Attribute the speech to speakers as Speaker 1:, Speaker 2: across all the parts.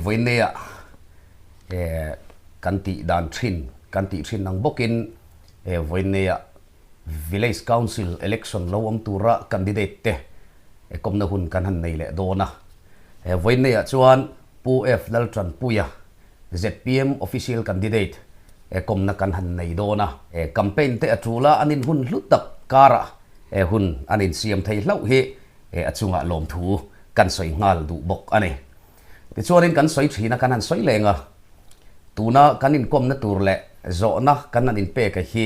Speaker 1: Vawineia kan tih dan thin kan tih thin ang bawkin Vawineia Village Council Election lo awm tura candidate te kawmna hun kan han nei leh dawn a. Vawineia chuan Pu F Laltanpuia zpm Official Candidate kawmna kan han nei dawn a. Campaign te a tul a, an inhun hlu tak karah hun an insiam thei hlauh hi a chungah lawmthu kan sawi nghal duh bawk a ni. Tichuanin kan sawi thin a, kan han sawi leng a, tuna kan inkawmna tur leh zawhna kan han inpek a hi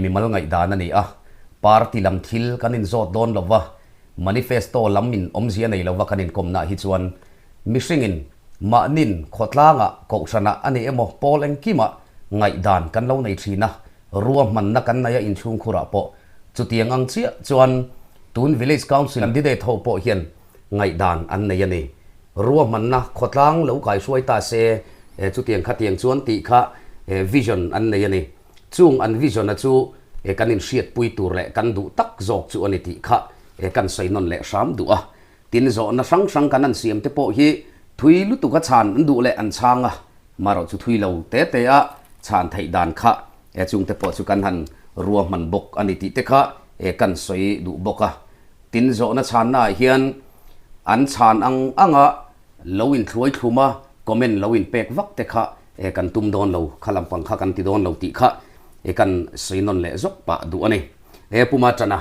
Speaker 1: mimal ngaihdan a ni a, party lam thil kan inzawt dawn lo va, manifesto lam in awmzia nei lo va kan inkawmna hi chuan mihringin mahnin khawtlangah kohhranah a ni emaw pawl engkimah ngaihdan kan lo nei thin a, ruahmanna kan nei a inchhungkhurah pawh chutiang ang chiah chuan tun village council candidate ho pawh hian ngaihdan an nei a ni. Ruahmanna khawtlang lo kaihruai ta se chutiang khatiang chuan tih kha vision an nei a ni. Chung an vision-a chu kan inhriatpui tur leh kan duh tak zawk chu a ni tih kha kan sawi nawn leh hram duh a. Tin zawhna hrang hrang kan an siam te pawh hi thui lutuka chhan an duh leh an chhang a, marawh chu thui lo te te a chhan theih dan kha chung te pawh chu kan han ruahman bawk a ni tih te kha kan sawi duh bawk a. Tin zawhna chhanna ah hian an chhan ang anga lo inthluai thlum a, comment lo inpek vak te kha kan tum dawn lo, kha lampang kha kan ti dawn lo tih kha kan sawi nawn leh zawk pah duh a ni. He Puma Tana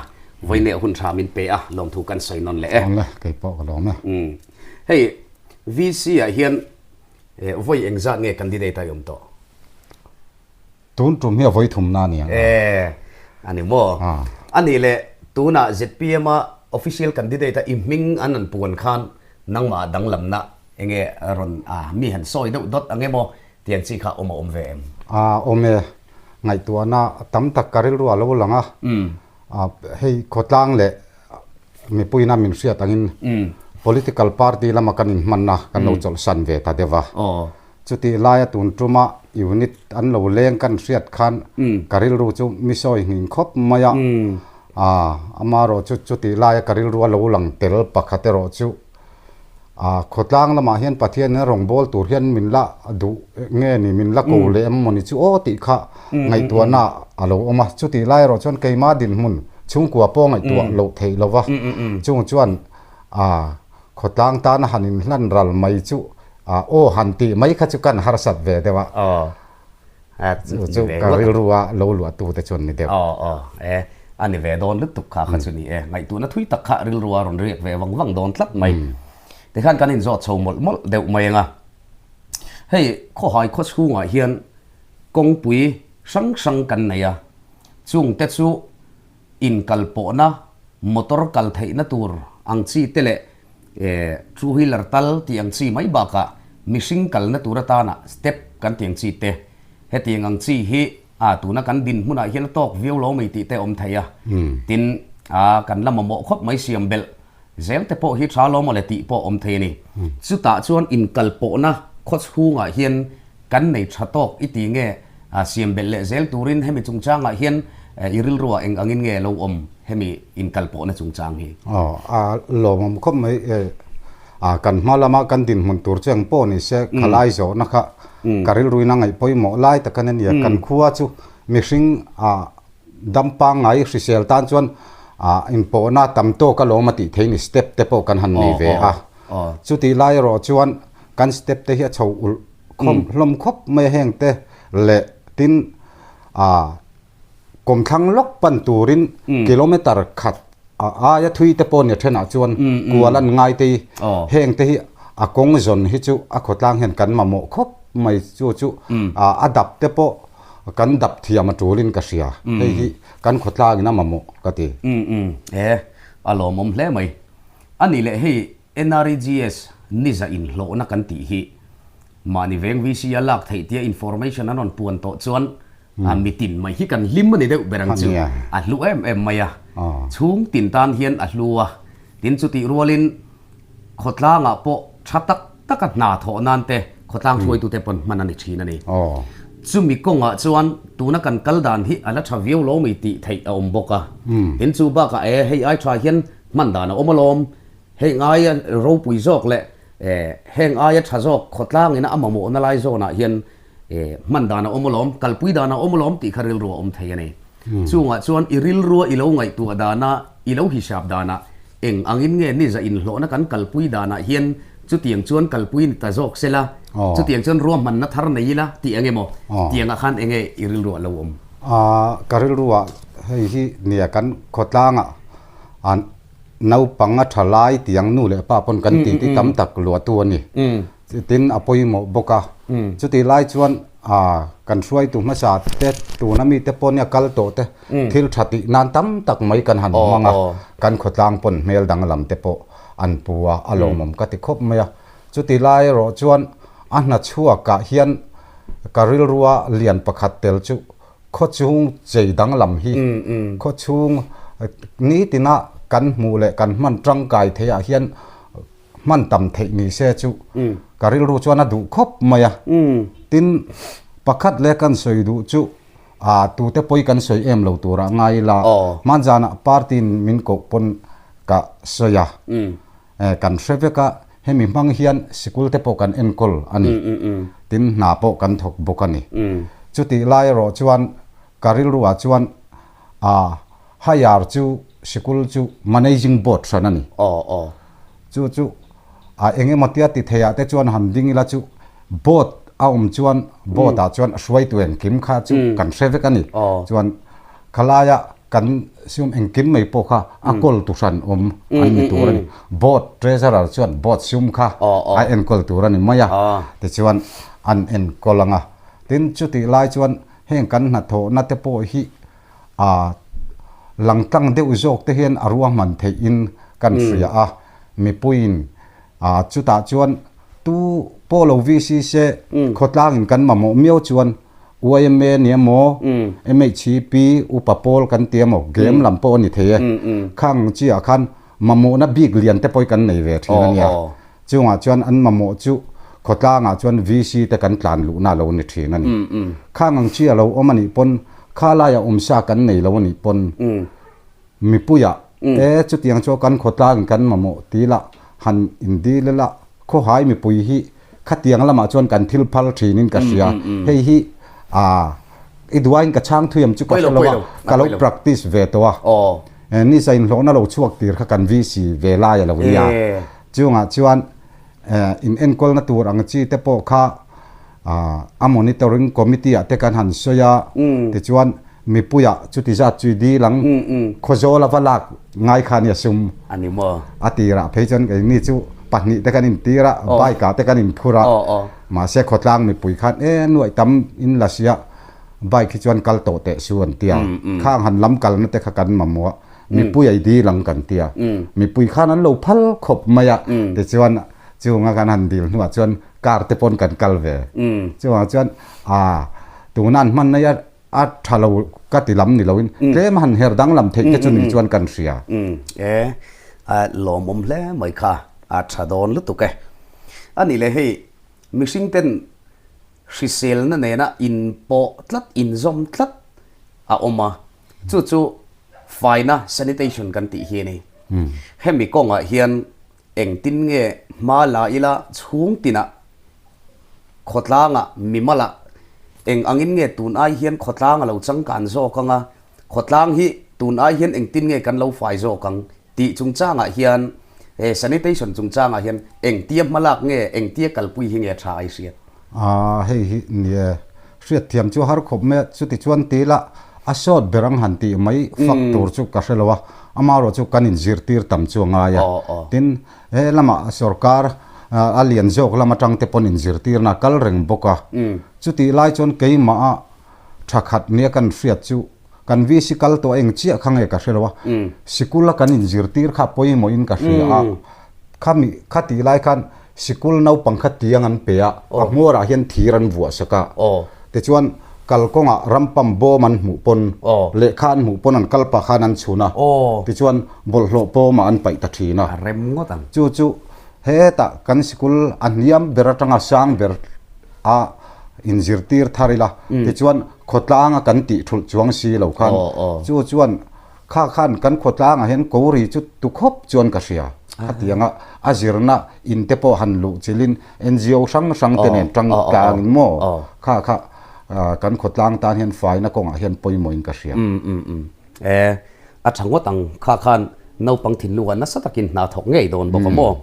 Speaker 1: vawiineh hun tha min pe a, lawmthu kan sawi nawn leh e.
Speaker 2: Awm le, kei pawh ka lawm e.
Speaker 1: Hei VC ah hian vawi engzat nge candidate a i awm tawh?
Speaker 2: Tun tum hi a vawi thumna a ni ang a.
Speaker 1: E, a ni maw? A nih leh, tunah zpm a official candidate a i hming an an puan khan nangmah danglamna enge rawn a mi han sawi deuh dawt ang emaw tiang chi kha awm a awm ve em?
Speaker 2: A awm e, ngaihtuahna tam tak ka rilru a lo lang a. Hei khawtlang leh mipuina min hriat angin political party lama kan inhmanna kan lo chawlhsan ve ta deuh a. Chutih laia tun tuma unit an lo leng kan hriat khan ka rilru chu mi sawi hnin khawp mai a, amaherawh chu chutih laia ka rilru a lo lang tel pakhat erawh chu khawtlang lamah hian Pathian in a rawn bawl tur hian min la duh nge ni min la ko leh em mawni chu aw tih kha ngaihtuahna a lo awm a, chutih lai erawh chuan keima dinhmun chhungkua pawh ngaihtuah loh theih lo va, chung chuan khawtlang tana han inhlan ral mai chu Aw han tih mai kha chu kan harsat ve deuh a.
Speaker 1: Aw.
Speaker 2: Chu chu ka rilru a lo luah tu te chuan ni deuh.
Speaker 1: Aw aw e a ni ve dawn lutuk kha kha chu ni e. Ngaihtuahna thui tak kha rilru a rawn riak ve vang vang dawn tlat mai. Tikhan kan inzawt chho mawlh mawlh deuh mai ang a. Hei khawhai khaw chhungah hian kawngpui hrang hrang kan nei a. Chung te chu inkalpawhna motor kal theihna tur ang chi te leh Two wheeler tal tih ang chi mai bakah mihring kalna tur atana step kan tih ang chi te, hetiang ang chi hi a tuna kan dinhmunah hian a tawk viau lo mai tih te a awm thei a. Tin, a kan la mamawh khawp mai siam belh zel te pawh hi tha lo mawle tih pawh a awm thei a ni. Chutah chuan inkalpawhna khaw chhungah hian kan nei tha tawk i ti nge siam belh leh zel turin hemi chungchangah hian i rilruah eng angin nge lo awm hemi inkalpawhna chungchang hi?
Speaker 2: Aw, a lawmawm khawp mai e. A kan hma lama kan dinhmun tur chu eng pawh ni se khalai zawhna kha ka rilruin a ngaih pawimawh lai tak a nia. Kan khua chu mihring a dam pangngai hrisel tan chuan a inpawhna tam tawk alawm a tih theih ni step te pawh kan han nei ve a. Chutih lai erawh chuan kan step te hi a chho ulh khawm hlawm khawp mai a heng te leh tin ah kawmthlang lawk pan turin kilometer khat a aia thui te pawh ni thenah chuan kual an ngai te hi heng te hi a kawng zawn hi chu a khawtlang hian kan mamawh khawp mai chu chu ah a dap te pawh kan dap thiam a tulin ka hria hei hi kan khawtlangin a mamawh ka ti.
Speaker 1: E a lawmawm hle mai. A nih leh hei NREGS niza inhlawhna kan tih hi mahni veng VC a lak theih tia information an rawn puan tawh chuan a mitin mai hi kan hlim a ni deuh ber ang chu. A hlu em em mai a. Chhung tin tan hian a hlu a. Tin chutih rualin khawtlangah pawh tha tak taka hna thawh nan te khawtlang hruaitute pawn hman a ni thin a ni. Chumi kawngah chuan tuna kan kal dan hi a la tha viau lo mai tih theih a awm bawk a. Tin chu bakah e hei ai tha hian hman dan a awm alawm. Hei ngaia ropui zawk leh Heng aia tha zawk khawtlang ina a mamawhna lai zawnah hian hman dan a awm alawm, kalpui dan a awm alawm tih kha rilru a awm thei a ni. Chungah chuan i rilrua i lo ngaihtuah dana, i lo hisap danah eng angin nge ni za inhlawhna kan kalpui danah hian chutiang chuan kalpui ni ta zawk sela, chutiang chuan ruahmanna thar nei ila tih eng emaw tiangah khan eng nge i rilruah lo awm?
Speaker 2: Ka rilruah hei hi nia kan khawtlangah an Naupang a tha lai tiang nu leh pa pawn kan tih ti tam tak luahtu a ni. Tin a pawimawh bawk a. Chutih lai chuan kan hruaitu hmasa te tuna mite pawh nia kal tawh te thil tha tih nan tam tak mai kan han hmang a. Kan khawtlang pawn hmel danglam te pawh an pu a, a lawmawm ka ti khawp mai a. Chutih lai erawh chuan a hna chhuakah hian ka rilrua lian pakhat tel chu Khawchhung chei danglam hi khawchhung nitina kan hmuh leh kan hman tangkai theihah hian hman tam theih ni se chu ka rilru chuan a duh khawp mai a. Tin, pakhat leh kan sawi duh chu tute pawi kan sawi em lo turah ngai ila hmanzanah party in min koh pawn ka sawi a. Kan hre vek a, hemi hmang hian sikul te pawh kan enkawl a ni. Tin, hna pawh kan thawk bawk a ni. Chutih lai erawh chuan ka rilruah chuan higher chu sikul chu managing board hran a ni. Chu chu eng emaw tia ti theiah te chuan han ding ila chu board a awm chuan board ah chuan hruaitu engkim kha chu kan hre vek a ni. Chuan khalaia Kan sum engkim mai pawh kha a kawl tu hran awm an ni tur a ni. Board treasurer chuan board sum kha a enkawl tur a ni mai a, tichuan an enkawl ang a. Tin, chutih lai chuan heng kan hnathawhna te pawh hi langtlang deuh zawk te hian a ruahman theih in kan hria a, mipuiin chutah chuan tu pawh lo VC se khawtlangin kan mamawh miau chuan YMA nia maw, MHCP upa pawl kan tia maw, game lam pawh a ni thei e. Khang chiah khan mamawhna bik lian te pawh hi kan nei ve thin a nia. Chungah chuan an mamawh chu khawtlangah chuan VC te kan tlan luhna a lo ni thin a ni. Khang ang chi a lo awm a nih pawn kha laiah awmsa kan nei lo a nih pawn Mipuiah e chutiang chu kan khawtlangin kan mamawh ti la han indil ila khawhai mipui hi khatiang lamah chuan kan thil phal thinin ka hria. Hei hi i duain ka chhang thuiam chu ka hre lo a, ka lo practice ve tawh a. Nisa inhlawhna lo chhuak tir kha kan VC ve lai a lo nia. Chungah chuan in enkawlna tur ang chi te pawh kha a monitoring committee ah te kan han sawi a, tichuan mipuiah chuti zat chu i dil ang, khawzawl a va lak ngai kha nia sum a tirah phei chuan keini chu pahnih te kan intir a, bike ah te kan inphur a, mahse khawtlang mipui khan e nuaih tam in la sia bike hi chuan kal tawh teh su an tia, khang han lam kalna te kha kan mamawh a, mipui a i dil ang kan tia, mipui khan an lo phal khawp mai a, tichuan chunga kan han dil hnuah chuan car te pawn kan kal ve. Chuvang chuan aa tuna an hman mai a a tha lo ka ti lam ni loin tlem han her danglam theih te chu ni chuan kan hria.
Speaker 1: E a lawmawm hle mai kha a tha dawn lutuk e. A nih leh hei mihring ten hriselna nena inpawh tlat inzawm tlat a awm a chu chu faina sanitation kan tih hi a ni. Hemi kawngah hian Engtin nge hma la ila chhung tinah khawtlangah mimalah eng angin nge tun ai hian khawtlang a lo changkan zawk ang a, khawtlang hi tun ai hian engtin nge kan lo fai zawk ang tih chungchangah hian he sanitation chungchangah hian engtia hmalak nge engtia kalpui hi nge tha ai hriat?
Speaker 2: Aa hei hi nia hriatthiam chu har khawp mai a, chuti chuan ti ila a sawt ber ang han tih mai fak tur chu ka hre lo a, amaherawh chu kan inzirtir tam chu a ngai a, tin he lamah sorkar a lian zawk lam atang te pawn inzirtirna a kal reng bawk a, chutih lai chuan keimah a tha khat nia kan hriat chu kan VC kal tawh eng chiah kha nge ka hre lo a, sikul a kan inzirtir kha pawimawhin ka hria a, khami kha tih lai khan sikul naupang kha tiang an pe a, a hmuarah hian thir an vuah sak a, tichuan kalkawngah rampam bawm an hmuh pawn lehkha an hmuh pawn an kal pah khan an chhun a, tichuan bawlhhlawh pawmah an paih ta thin a, chu chu hetah kan sikul a hniam ber atanga sang ber a inzirtir thar ila tichuan khawtlanga kan tih thulh chuang si lo khan chu chuan kha khan kan khawtlangah hian kori chu tu khawp chuan ka hria. Khatianga a zirna in te pawh han luh chilhin NGO hrang hrang te nen tang tlangin maw kha kha kan khawtlang tan hian faina kawngah hian pawimawhin ka hria.
Speaker 1: E, a tha ngawt ang kha khan naupang thinlungah nasa takin hna thawk ngei dawn bawk a maw?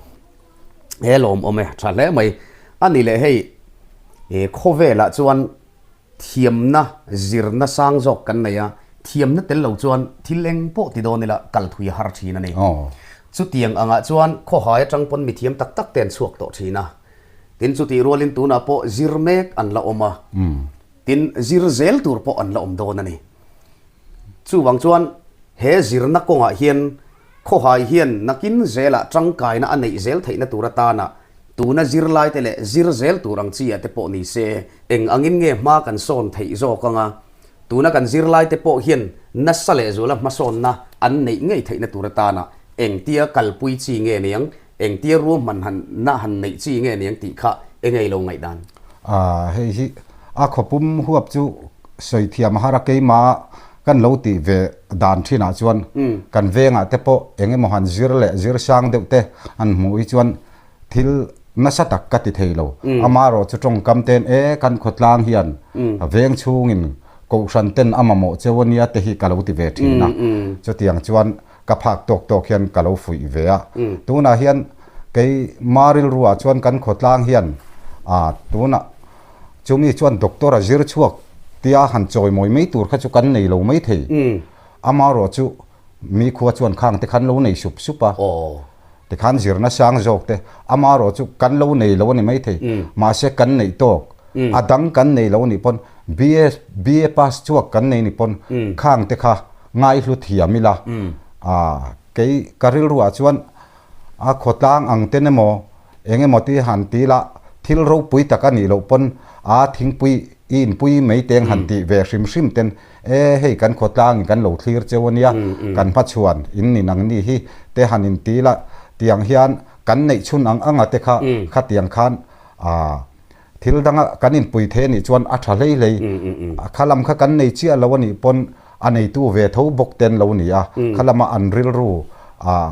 Speaker 1: He lawmawm e, tha hle mai. A ni leh hei khawvelah chuan Thiamna zirna sang zawk kan nei a, thiamna tel lo chuan thil eng pawh ti dawn ila kal thui a har thin a ni. Chutiang angah chuan khawhai atang pawn mithiam tak tak te an chhuak tawh thin a. Tin chutih rualin tunah pawh zir mek an la awm a, tin zir zel tur pawh an la awm dawn a ni. Chuvang chuan he zirna kawngah hian Khawhai hian nakin zelah tangkaina a neih zel theihna tur atana tuna zirlaite leh zir zel tur ang chi ah te pawh ni se, eng angin nge hma kan sawn theih zawk anga tuna kan zirlaite pawh hian nasa lehzuala hmasawnna an neih ngei theihna tur atana engtia kalpui chi nge niang, engtia ruahman han na han neih chi nge niang tih kha engei lo ngaihdan.
Speaker 2: Hei hi a khawpum huap chu sawi thiam a har a, keimah Kan lo tih ve dan thinah chuan kan vengah te pawh eng emaw han zir leh zir sang deuh te han hmuh hi chuan thil nasa tak ka ti thei lo. Amaherawh chu tawngkam ten e kan khawtlang hian veng chhungin kohhran ten a mamawh cheu ania te hi ka lo ti ve thin a. Chutiang chuan ka phak tawk tawk hian ka lo fuih ve a. Tunah hian kei ma rilruah chuan kan khawtlang hian tunah Chumi chuan doctor a zir chhuak tia han chawimawi mai tur kha chu kan nei lo mai thei. Amaherawh chu mi khua chuan khang te khan lo nei sup sup a. Tikhan zirna sang zawk te amaherawh chu kan lo nei lo a ni mai thei. Mahse kan neih tawk a dang kan nei lo a nih pawn BA BA pass chhuak kan nei ni pawn khang te kha ngaihlu thiam ila. Kei ka rilruah chuan A khawtlang ang ten emaw, eng emaw ti han ti la, thil ropui tak a nih loh pawn a thingpui i inpui mai teng han tih ve hrim hrim ten, e hei kan khawtlangin kan lo thlir cheu a nia, kan hmachhuan in ni nang ni hi te han inti la, tiang hian kan neih chhun ang anga te kha khatiang khan aa thil danga kan inpui thei a nih chuan a tha hlei hlei, kha lam kha kan nei chiah lo a nih pawn a neitu ve tho bawk ten lo ni a, kha lama an rilru aa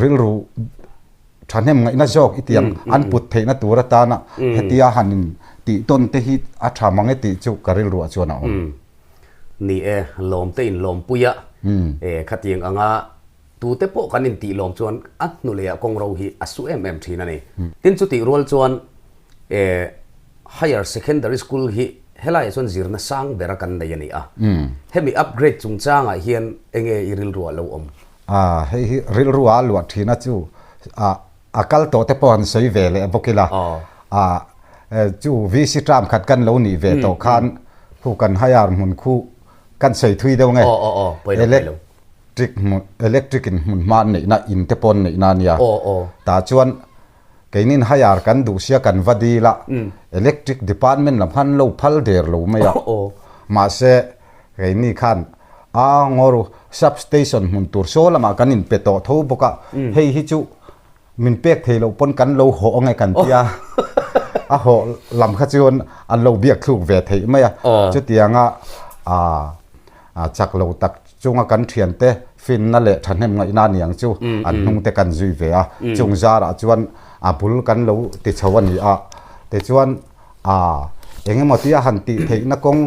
Speaker 2: rilru thahnem ngaihna zawk i tiang an put theihna tur atana hetia han in tih tawn te hi a tha mang e tih chu ka rilruah chuan a awm.
Speaker 1: Ni e, lawmte in lawmpui a, e khatiang anga tute pawh kan intih lawm chuan a hnuleiah kawngro hi a su em em thin a ni. Tin chutih rual chuan e Higher Secondary School hi helaiah chuan zirna sang bera kan nei a ni a. Hemi upgrade chungchangah hian enge i rilruah lo awm?
Speaker 2: A, hei hi rilrua a luah thina chu a a kal tawh te pawh han sawi ve leh bawk ila. A, chu VC term khat kan lo nih ve tawh khan khu kan higher hmun khu kan sawi thui deuh nge? Electric hmun electric in hmun hma an neihna in te pawh an neihna a nia. Tah chuan Keinin hire kan duh sia kan va dil a, electric department lam khan lo phal der lo mai a. Mahse, keini khan a ngawr sub station hmun tur saw lamah kan inpe tawh tho bawk a, hei hi chu min pek thei loh pawn kan lo hawh ange kan ti a, a hawh lam kha chuan an lo biak thluk ve theih mai a. Chutianga chak lo tak Chunga kan thiante finna leh thahnem ngaihna a ni ang chu an hnungte kan zui ve a, chung zarah chuan a bul kan lo ti chho a ni a. Tichuan a eng emaw tia han tih theihna kawng,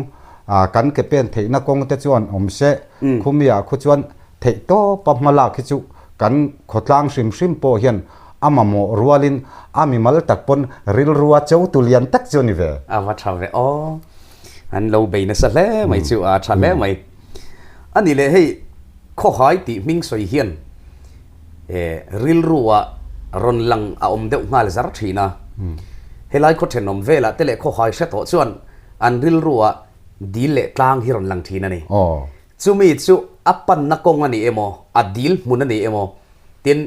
Speaker 2: kan ke pen theihna kawng te chuan awm se, khumiah khu chuan theih tawpa hma lak hi chu kan khawtlang hrim hrim pawh hian a mamawh rualin a mimal tak pawn rilrua cho tu lian tak chu a ni ve.
Speaker 1: A va tha ve aw. An lo bei nasa hle mai chu a tha hle mai. A ni leh hei khawhai tih hming sawi hian rilru ah rawn lang a awm deuh nghal zar thin a. Helai khaw thenawm velah te leh khawhai hre tawh chuan an rilru ah dil leh tlang hi rawn lang thin a ni. Chumi chu a panna kawng a ni emaw, a dil hmun a ni emaw tin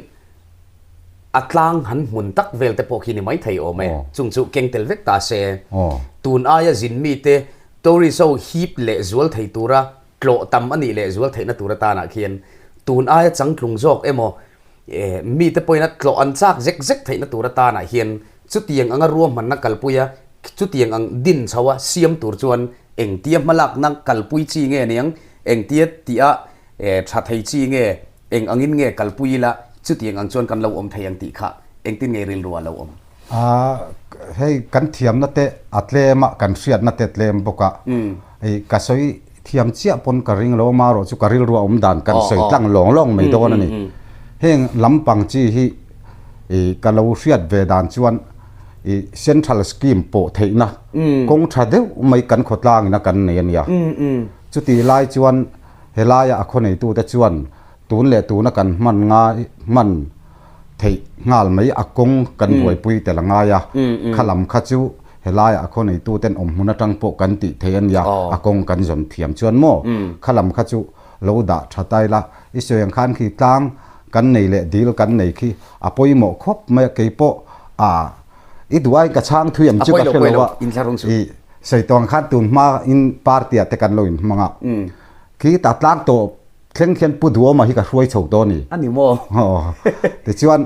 Speaker 1: a tlang han hmun tak vel te pawh khi ni maithei awm e. Chung chu keng tel vek ta se. Tun aia zin mite Tourist ho hip leh zual thei tura tlawh tam a nih leh zual theihna tur atanah khian tun aia changtlung zawk emaw mite pawhin a tlawh an chak zek zek theihna tur atanah hian chutiang anga ruahmanna kalpuia chutiang ang din chho a siam tur chuan engtia hmalakna kalpui chi nge niang, engtia tih a tha thei chi nge, eng angin nge kalpui ila. Chutiang ang chuan kan lo awm thei ang tih kha engtin nge rilru a lo awm?
Speaker 2: A, hei kan thiamna te a tlem a, kan hriatna te tlem bawk a. Hei ka sawi thiam chiah pawn ka ring lo amaherawh chu ka rilru a awm dan kan sawi tlang lawng lawng mai dawn a ni. Heng lampang chi hi i ka lo hriat ve dan chuan i central scheme pawh theihna kawng tha deuh mai kan khawtlangin a kan nei a nia. Chutih lai chuan helaia a khaw neitute chuan tun leh tuna kan hman ngai hman theih nghal mai a kawng kan buaipui tel a ngai a, kha lam kha chu helaiah a khaw neituten awm hmun atang pawh kan tih thei a nia, a kawng kan zawn thiam chuan maw kha lam kha chu lo dah tha ta ila, i sawi ang khan khi tlang kan nei leh dil kan nei khi a pawimawh khawp mai a, keipawh a i duh aiin ka chhang thui ang chu ka hre lo a, i sawi tawh ang khan tun hma in party ah te kan lo inhmang a, khi ta tlang tawh Thleng khian Pu Duhawma hi ka hruai chho dawn i.
Speaker 1: A ni maw?
Speaker 2: Aw. Tichuan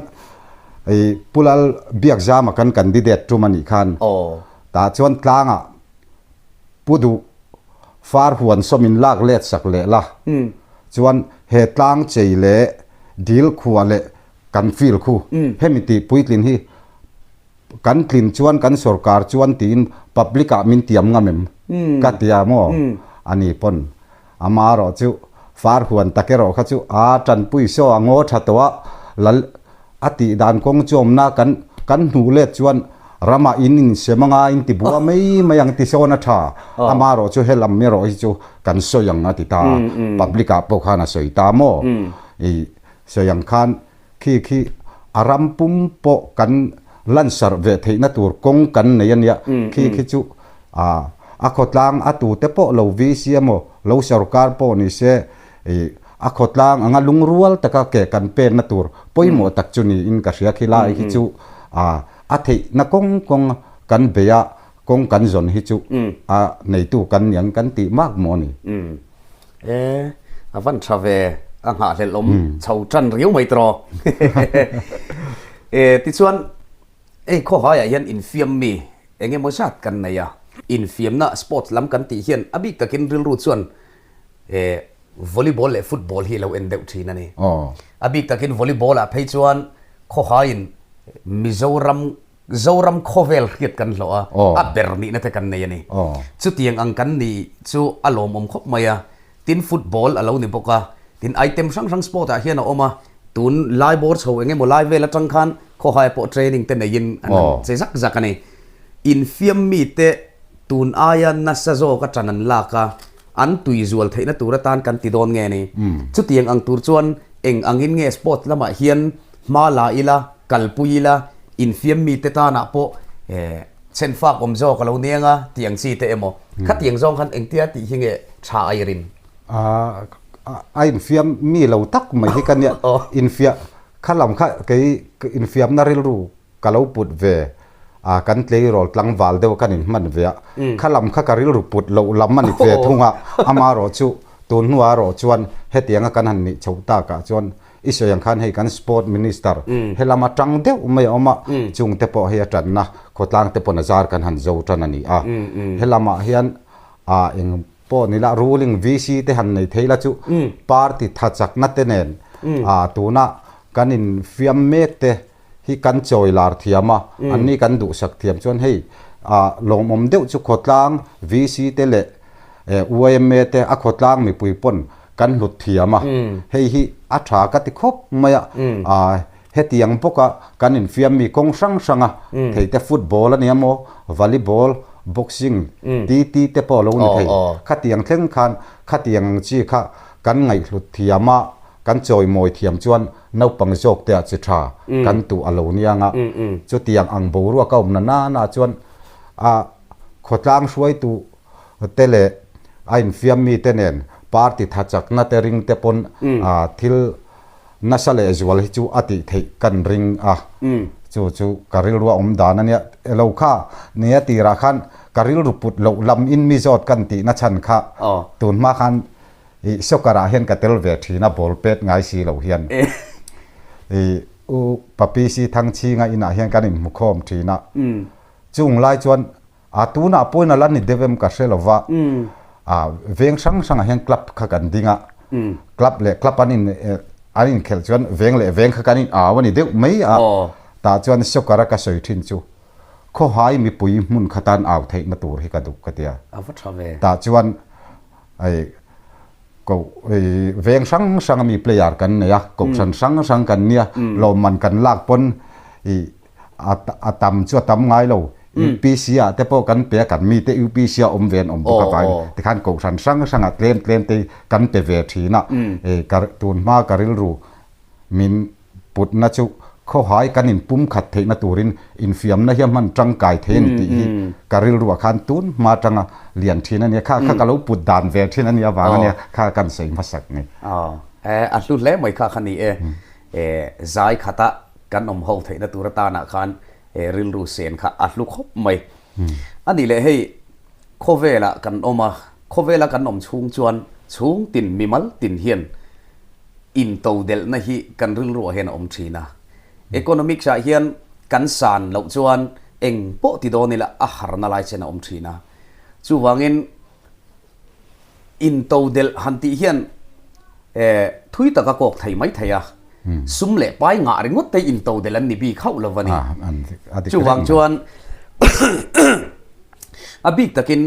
Speaker 2: i Pu Lal Biakzama kan candidate tum a nih khan.
Speaker 1: Aw.
Speaker 2: Tah chuan tlangah Pu Duh far huan sawm in lak let sak leh la. Chuan he tlang chei leh dil khua leh kan field khu hemi tih puitlin hi Kan tlin chuan kan sorkar chuan tiin public ah min tiam ngam em? Ka ti a maw? A ni pawn ama erawh chu far huan tak erawh kha chu a tanpui saw a ngaw tha tawh a, lal a tih dan kawng chu awmna kan kan hnuh let chuan ramah in insem anga in ti bua mai mai ang ti sawn a tha, ama erawh chu helam erawh hi chu kan sawi ang a ti ta a, public ah pawh khan a sawi ta maw? I sawi ang khan Khi khi a ram pum pawh kan lansarh ve theihna tur kawng kan nei a nia. Khi khi chu a khawtlang a tute pawh lo VC emaw lo sorkar pawh ni se a khawtlang anga lungrual taka ke kan penna tur pawimawh tak chu niin ka hria. Khi lai hi chu a theihna kawng kawng kan bei a, kawng kan zawn hi chu a neitu kan niang kan tih mak maw ni.
Speaker 1: E, a van tha ve, a nghahhlelh awm chho tan riau mai tawh. E, tichuan hei khawhaiah hian infiam mi eng emaw zat kan nei a, infiamna sports lam kan tih hian a bik takin rilru chuan e volleyball leh football hi a lo en deuh thin a ni. A bik takin volleyball ah phei chuan khawhaiin Mizoram Zoram khawvel hriat kan hlawh a, a ber nihna te kan nei a ni. Chutiang ang kan nih chu a lawmawm khawp mai a, tin football a lo ni bawk a, tin item hrang hrang sport ah hian a awm a, tun lai bawr chho eng emaw lai vel atang khan khawhai pawh training te neiin an han che zak zak a ni. Infiam mite tun aia nasa zawk a tan an lak a, an tui zual theihna tur atan kan ti dawn nge ni? Chutiang ang tur chuan eng angin nge sport lamah hian hma la ila, kalpui ila, infiam mite tanah pawh chhen fak awm zawk a lo ni anga tih ang chi te emaw? Khatiang zawng khan engtia tih hi nge tha a i rin?
Speaker 2: A infiam mi lo tak mai hi ka nia. Infiam kha lam kha kei infiamna rilru Ka lo put ve a, kan tleirawl tlangval deuh kan inhman ve a, kha lam kha ka rilru put loh lam a ni ve thung a, amaherawh chu tun hnuah erawh chuan hetianga kan han nih chhoh takah chuan i sawi ang khan hei kan Sport Minister helam atang deuh mai a awm a, chungte pawh hei a tanna khawtlang te pawn a zar kan han zo tan a ni a, helamah hian ah eng pawh ni la ruling VC te han nei thei la chu party tha chakna te nen ah tuna kan infiam mek te hi kan chawi lar thiam a, anni kan duhsak thiam chuan hei ah lawmawm deuh chu khawtlang VC te leh YMA te a khawtlang mipui pawn kan hlut thiam a, hei hi a tha ka ti khawp mai a, ah hetiang bawka kan infiam mi kawng hrang hrang a, thei te football a nia maw, volleyball, boxing, TT te pawh a lo ni thei, khatiang thleng khan khatiang ang chi kha kan ngaihhlut thiam a, Kan chawimawi thiam chuan naupang zawk te ah chi tha kan tuh a lo niang a, chutiang ang boruak a awm na nana chuan a khawtlang hruaitu te leh a infiam mi te nen party tha chakna te ring te pawn thil nasa leh zual hi chu a tih theih kan ring a, chu chu ka rilru a awm dan a nia. Elo kha nia tirah khan ka rilru put loh lam in mi zawt kan tihna chhan kha tun hma khan I soccer ah hian ka tel ve thin a, ball pet ngai si lo hian. I u Papi si Thangchhinga inah hian kan inhmu khawm thin a. Chung lai chuan a tunah pawhin a la ni deuh em ka hre lo va, a veng hrang hrangah hian club kha kan ding a. Club leh club an in. An inkhelh chuan veng leh veng kha kan in au a ni deuh mai a, tah chuan soccer a ka sawi thin chu khawhai mipui hmun kha tan au theihna tur hi ka duh ka ti a. Tah chuan hei ko veng hrang hrang ami player kan nei a, kohhran hrang hrang kan nia, lawmman kan lak pawn i a tam chu a tam ngai lo. UPC ah te pawh kan pe a, kan mite UPC ah awm ve an awm bawk avangin tikhan kohhran hrang hrangah tlem tlem te kan pe ve thin a, ka tun hma ka rilru min putna chu khawhai kan inpum khat theihna turin infiamna hi a hman tangkai thei a ni tih hi ka rilruah khan tun hma atanga lian thin a nia, kha kha ka lo put dan ve thin a nia avang a nia kha kan sawi hmasak ni.
Speaker 1: A hlu hle mai kha kha ni e, zai khata kan awm ho theihna tur atanah khan rilru sen kha a hlu khawp mai. A nih leh hei khawvelah kan awm a, khawvela kan awm chhung chuan chhung tin mimal tin hian intodelhna hi kan rilruah hian a awm thin a. Economics ah hian kan san loh chuan eng pawh ti dawn ila a harna lai chen a awm thin a. Chuvangin Intodelh han tih hian thui tak a kawk thei mai thei a, sum leh pai ngah ringawt te intodelh an ni bik hauh lo a ni. Chuvang chuan a bik takin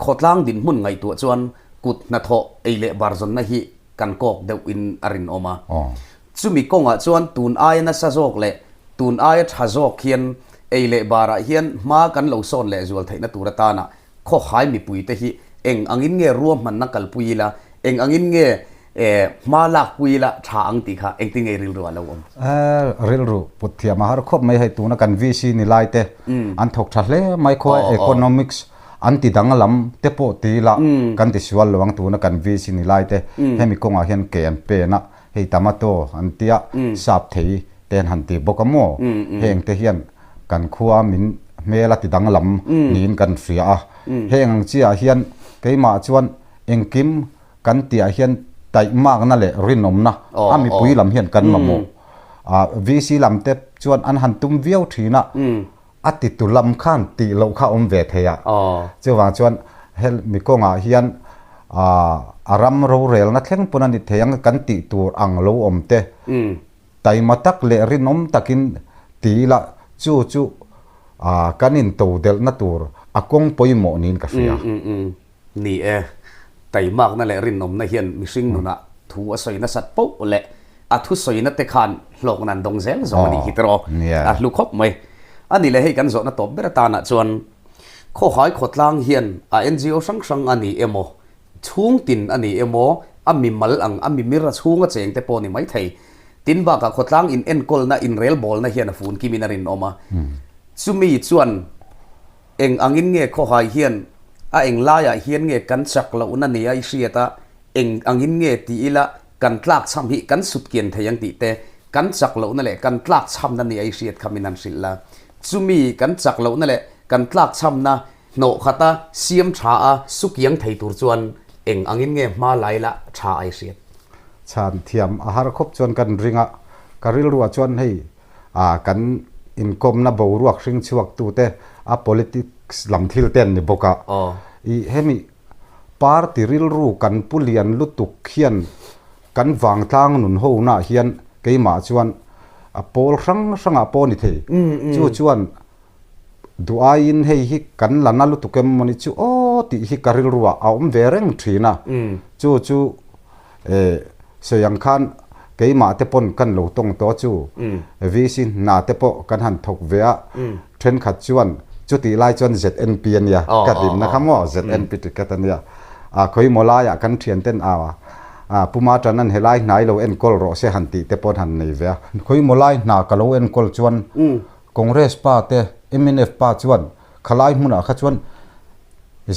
Speaker 1: khawtlang dinhmun ngaihtuah chuan kut hnathawh ei leh bar zawnna hi kan kawk deuh in a rinawm a. Chumi kawngah chuan tun aia nasa zawk leh tun aia tha zawk hian ei leh barah hian hma kan lo sawn leh zual theihna tur atana Khawhai mipuite hi eng angin nge ruahmanna kalpui ila, eng angin nge hma lakpui ila tha ang tih kha engtin nge rilru a lo awm?
Speaker 2: Rilru put thiam a har khawp mai hei tuna kan VC ni lai te an thawk tha hle mai khaw economics an ti danglam te pawh ti ila kan ti sual lo ang tuna kan VC ni lai te hemi kawngah hian ke an pen a hei tomato an tia sap thei te an han ti bawk a maw heng te hian kan khua min hmel a ti danglam niin kan hria a. Heng ang chiah hian keimah chuan engkim kan tihah hian taihmakna leh rinawmna a mipui lam hian kan mamawh. VC lam te chuan an han tum viau thin a, a titu lam khan tih loh kha awm ve thei a. Chuvang chuan hemi kawngah hian a ram rorelna thleng pawn a ni thei ang kan tih tur ang lo awm te. Taima tak leh rinawm takin ti ila chu chu kan intodelhna tur a kawng pawimawh niin ka hria.
Speaker 1: Ni e, taimakna leh rinawmna hian mihring nunah thu a sawi nasat poh leh a thusawina te khan hlawkna an dawng zel zawng a nih hi tiraw? A hlu khawp mai. A ni leh hei kan zawhna tawp ber atanah chuan Khawhai khawtlang hian a NGO hrang hrang a ni emaw Chhung tin a ni emaw, a mi mal ang, a mi mir a chhunga cheng te pawh ni mai thei. Tin bakah khawtlang in enkawlna, inrelbawlna hian a fun kimin a rinawm a. Chumi chuan eng angin nge khawhai hian a eng laiah hian nge kan chak lohna nia i hriat a, eng angin nge ti ila kan tlakchham hi kan sut kian thei ang tih te, kan chak lohna leh kan tlakchhamna nia i hriat kha min han hrilh la. Chumi kan chak lohna leh kan tlakchhamna Hnawh khata siam tha a sukiang thei tur chuan eng angin nge hma lai la tha ai hriat?
Speaker 2: Chhan thiam a har khawp chuan kan ring a, ka rilruah chuan hei ah kan inkawmna boruak hring chhuak tute a politics lam thil te an ni bawk a, ih hemi party rilru kan pu lian lutuk hian kan vangtlang nun ho naah hian keimah chuan a pawl hrang hrangah pawh a ni thei, chu chuan Duh aiin hei hi kan la na lutuk em mawni chu aw tih hi ka rilruah a awm ve reng thin a. Chu chu sawi ang khan keimah te pawn kan lo tawng tawh chu VC hna te pawh kan han thawk ve a, thenkhat chuan chutih lai chuan ZNP a nia ka dinna kha maw ZNP ticket a nia. Khawimaw laiah kan thian ten a Puma tan an helai hnai lo enkawl rawh se han tih te pawn han nei ve a. Khawimaw lai hna ka lo enkawl chuan Congress pa te, mnf pa chuan khalai hmunah kha chuan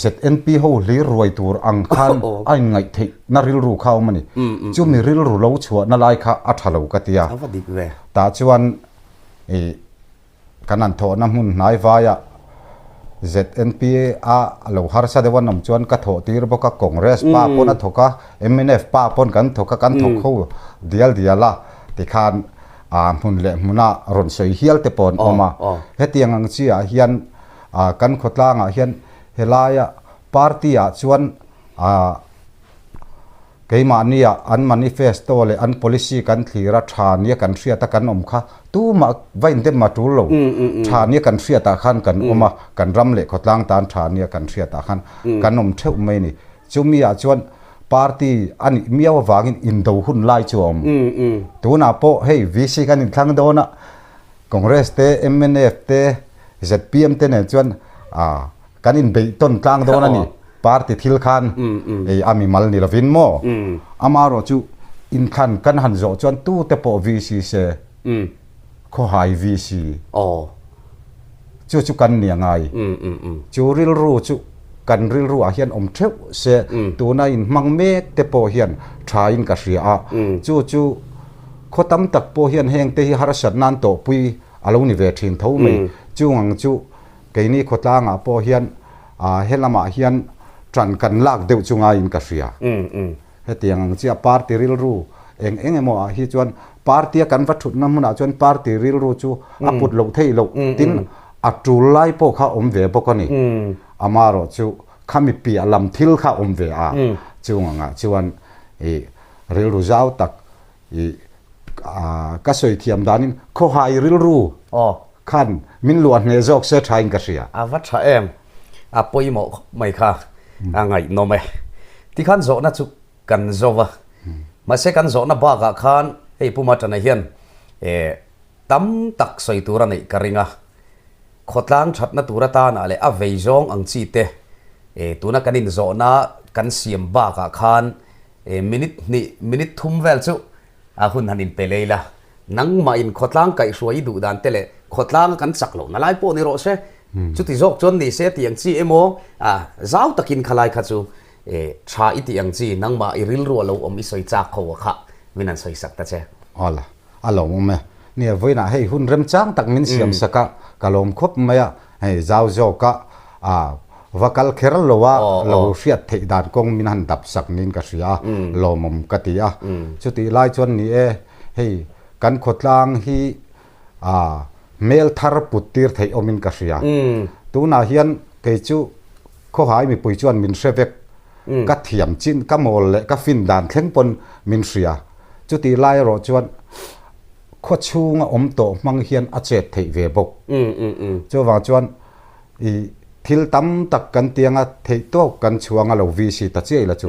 Speaker 2: ZNP ho hlir ruai tur ang khan a inngaih theih na rilru kha a awm a ni. Chumi rilru lo chhuahna lai kha a tha lo ka ti a. Tah chuan ih kan han thawhna hmun hnai vaiah ZNP a lo harsa deuh an awm chuan ka thawh tir bawk a, Congress pa pawn a thawk a, mnf pa pawn kan thawk a, kan thawk ho dial dial a tikhan A hmun leh hmuna rawn sawi hial te pawh an awm a. Hetiang ang chi ah hian kan khawtlang ah hian helaia party ah chuan Keimahnia an manifesto leh an policy kan thlir a, tha nia kan hriat a kan awm kha tumah va indem a tul lo. Tha nia kan hriatah khan kan awm a, kan ram leh khawtlang tan tha nia kan hriatah khan kan awm theuh mai a ni. Chumi-ah chuan party a nih miau avangin indo hun lai chu a awm. Tunah pawh hei VC kan inthlang dawn a, Congress te, mnf te, zpm te nen chuan kan inbeih tawn tlang dawn a ni. Party thil khan ei a mimal ni lovin maw? Amaherawh chu inthlan kan han zawh chuan tute pawh VC se, khawhai VC chu chu kan ni a ngai. Chu rilru chu kan rilru ah hian awm theuh se, tuna inhmang mek te pawh hian tha in ka hria a, chu chu khaw tam tak pawh hian heng te hi harsat nan tawhpui a lo ni ve thin tho mai. Chung ang chu Keini khawtlangah pawh hian he lamah hian ṭan kan lak deuh chu ngaiin ka hria. Hetiang ang chiah party rilru eng eng emaw ah hi chuan party a kan va ṭhutna hmunah chuan party rilru chu a put loh theih loh tin a ṭul lai pawh kha awm ve bawk a ni. Amaherawh chu khami piah lam thil kha awm ve a, chung angah chuan i rilru zau tak I ka sawi thiam danin khawhai rilru khan min luah hneh zawk se thain ka hria.
Speaker 1: A va tha em? A pawimawh khawp mai kha a ngaihnawm e. Tikhan zawhna chu kan zo va, mahse kan zawhna bakah khan hei Pu Matana hian tam tak sawi tur a neih ka ring a, khawtlang thatna tur atanah leh a vei zawng ang chi te tuna kan inzawhna kan siam bakah khan Minute hnih, minute thum vel chu a hun han inpe lei la. Nangmah in khawtlang kaihhruai i duh dan te leh khawtlanga kan chak lohna lai pawh ni rawh se. Chuti zawk chuan ni se tih ang chi emaw, zau takin khalai kha chu tha i tih ang chi nangmah i rilru a lo awm i sawi chak ho a kha min han sawi sak ta che.
Speaker 2: Awla, a lawmawm e. Nia, vawiinah hei hun remchang tak min siam sak a, ka lawm khawp mai a. Hei zau zawk a, va kal kher lo a, lo hriat theih dan kawng min han dap sak niin ka hria a, lawmawm ka ti a. Chutih lai chuan ni e, hei kan khawtlang hi hmel thar put tir theih awmin ka hria. Tunah hian kei chu khawhai mipui chuan min hre vek, ka thiam chin, ka mawl leh ka fin dan thleng pawn min hria. Chutih lai erawh chuan khaw chhunga awm tawh hmang hian a chet theih ve bawk. Chuvang chuan i thil tam tak kan tianga theih tawk kan chhuang a lo VC ta chiah ila chu.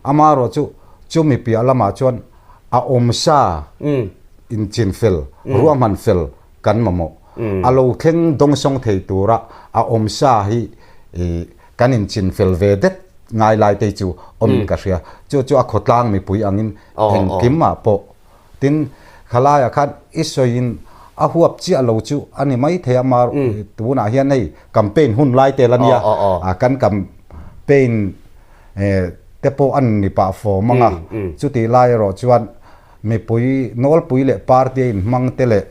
Speaker 2: Amaherawh chu chumi piah lamah chuan a awm sa inchin fel, ruahman fel kan mamawh. A lo thleng dawngsawng thei tura a awm sa hi i kan inchin fel ve det ngai lai te chu awmin ka hria. Chu chu a khawtlang mipui angin engkimah pawh Tin, khalaiah khan i sawiin a huap chiah lo chu a ni mai thei a, mar tunah hian hei campaign hun lai tel a nia, kan campaign te pawh a ni pah fawm ang a, chutih lai erawh chuan mipui nawlpui leh party a inhmang te leh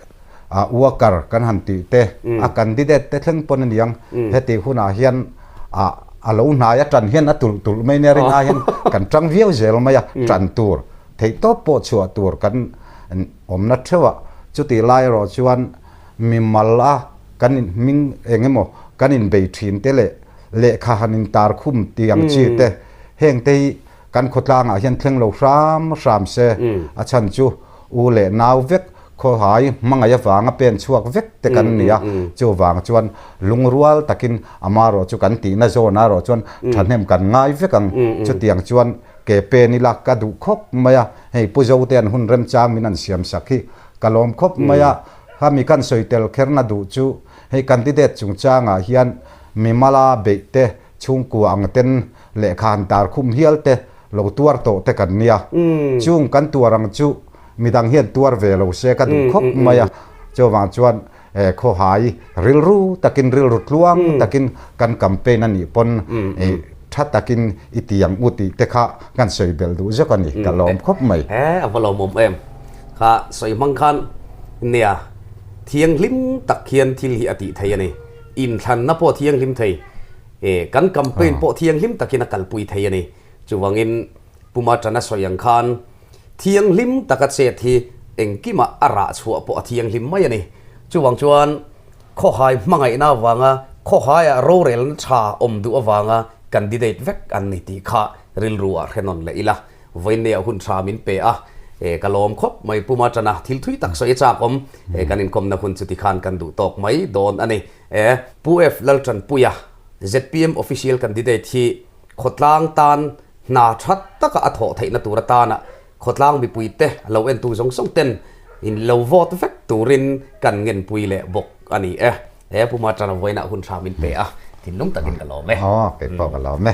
Speaker 2: worker kan han tih te, a candidate te thleng pawn a ni ang, hetih hunah hian a lo hnai a tan hian a tulh tulh mai nia rinai hian kan tang viau zel mai a, tan tur. Theihtawp pawh chhuah tur kan awmna theuh a, chutih lai erawh chuan mimal a kan in hming eng emaw kan inbei thin te leh lehkha han intar khum tih ang chi te heng te hi kan khawtlangah hian thleng lo hram hram se, a chhan chu u leh nau vek khawhai hmangaih avanga pen chhuak vek te kan ni a, chuvang chuan lungrual takin amaherawh chu kan tihna zawn erawh chuan thahnem kan ngai vek ang, chutiang chuan Ke pen ila ka duh khawp mai a, hei Pu Zote an hun remchang min an siam sak hi ka lawm khawp mai a, khami kan sawi tel kherna duh chu hei candidate chungchangah hian mimala beih te, chhungkua ang ten lehkha han tar khum hial te lo tuar tawh te kan nia, chung kan tuar ang chu midang hian tuar ve lo se ka duh khawp mai a, chuvang chuan Khawhai rilru takin rilru tluang takin kan campaign a nih pawn tha takin i ti ang u tih te kha kan sawi belh duh zawk a ni, ka lawm khawp mai.
Speaker 1: He a va lawmawm em kha sawi hmang khan nia thianghlim tak hian thil hi a tih thei a ni, inthlanna pawh thianghlim thei, kan campaign pawh thianghlim takin a kalpui thei a ni, chuvangin Puma Tana sawi ang khan Thianghlim taka chet hi engkimah a rah chhuah pawh a thianghlim mai a ni. Chuvang chuan khawhai hmangaihna avanga khawhaiah rorelna tha awm duh avanga candidate vek an ni tih kha rilru ah hre nawn leh ila. Vawiinneia hun tha min pe a, ka lawm khawp mai. Puma tana thil thui tak sawi a chak awm. Kan inkawmna hun chuti khan kan duh tawk mai dawn a ni. Pu F Laltanpuia, zpm official candidate hi khawtlang tan hna tha taka a thawh theihna tur atana khawtlang mipuite lo entu zawng zawng ten in lo vote vek turin kan ngenpui leh bawk a ni e. Puma tana vawiinah hun tha min pe a, thinlung takin ka lawm e.
Speaker 2: Aw, kei pawh ka lawm e.